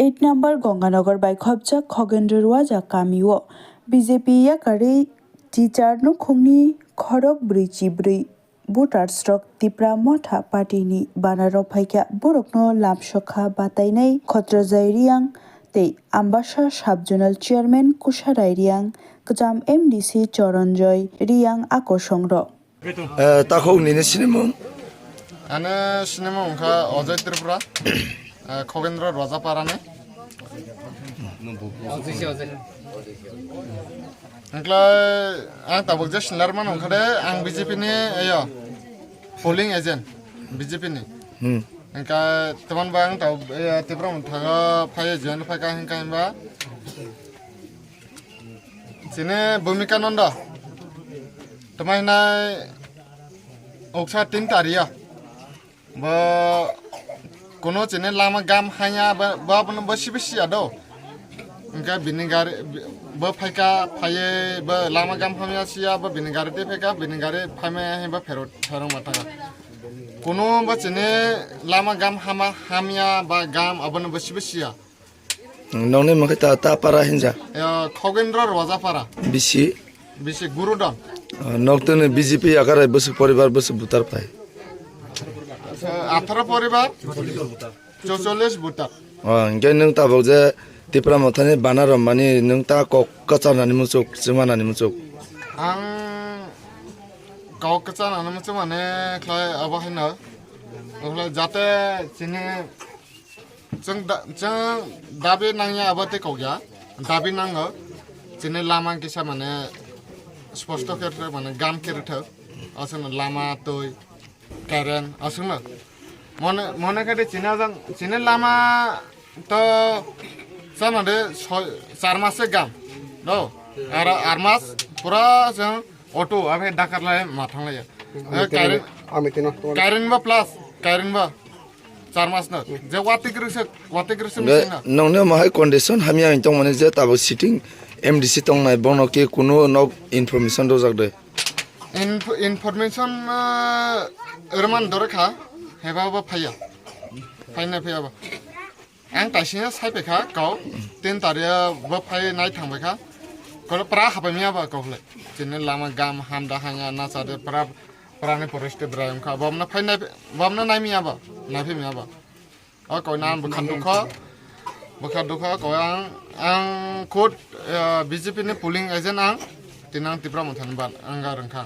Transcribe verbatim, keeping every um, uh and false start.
eight number Ganganagar bai khopjak Khogendra Roaja kamio B J P yakarwi teacher nukhungni khorok brwi chibrwi voters rok Tipra Motha Party ni banner o phaikha, borokno lamsokha batainai Khotrajai Reang tei Ambasa Sub Zonal Chairman Kusarai Reang, kwcham M D C Choranjoy Reang a kosong rok. Eh, takhuk nini sinimung? Ani sinimung wngkha Ojay Tripura, eh, Khogendra Rojaparani. Hwnkhe ang tabuk je sinlar mano wngkha de, ang B J P ni, eyo, polling agent, B J P ni. Hmm. Hwnkhe teman ba ang tabuk, eyo, Tipra Motha o phai join phaikha hwnkhe hwnba. Chini Bhumika Nanda. Tamai hinai uksa tin tariya. Bo kuno chini lama gam hanya ba, ba, bo sibi siya do. Hwnkhe bini gari, bo phaikha, phaiye, bo lama gam hamya siya, bo bini gari tei phaikha, bini gari phaimaya hinba phero, phero matanga. Kuno bo chini lama gam hama, hamya ba gam abono bo sibi siya. Nokni mokhe ta, ta para hinja? Ya, Khogendra Roja para. Bisi? Bisi Gurudon. Ah, nok tini B J P yakarai bwswk poribar bwswk butar pai? Atharo poribar, chocholish butar. Ah, hwnkhe nwng tabuk je Tipra Mothani banner romani nwng ta kok kwcharnani muchuk, chwmanani muchuk? Ang kok kwcharnani muchuk mane khlai abo haino. Okhla jate chini Chwng da-, chwng dabi nangya abo tei kokya. Dabi nango. Chini lama kisa mane sposto khe rwthwk, mane gam khe rwthwk. Aswkno lama, twi, current, aswkno. Mone, mone khe de chini ajang, chini lama to chana de soi, char mas se gam. Do. Ar, ar mas pura chwng auto, abe dakar lai ma thang lai. Ami tino, Current, ami tino, tino. Current ba plus, current ba. Char mas no. Je watwi kwrwngsa, watwi kwrwngsa. Nge, machine no. Nongni omo hai condition hamya wng tongmani je tabuk sitting M D C tongnai bono khe kunu nok information rwjak de? Inf-, information, ah, rwman dore kha, heba ba phaiya. Phaina phaiya ba. Ang taisingya sai paikha kau, tin tariya ba phai nai thang baikha. Kolo pra hapai miya ba kau le. Chini lama gam hamda hanya na chade pra, pra ni forest bwrai wngkha. Bamna phai nai, bamna nai miya ba, nai phai miya ba. O koi nan bwkha dukha, bwkha dukha koi ang, ang khud, eh, B J P ni polling agent ang, tin ang Tipra Mothani ban, ang ga rwngkha.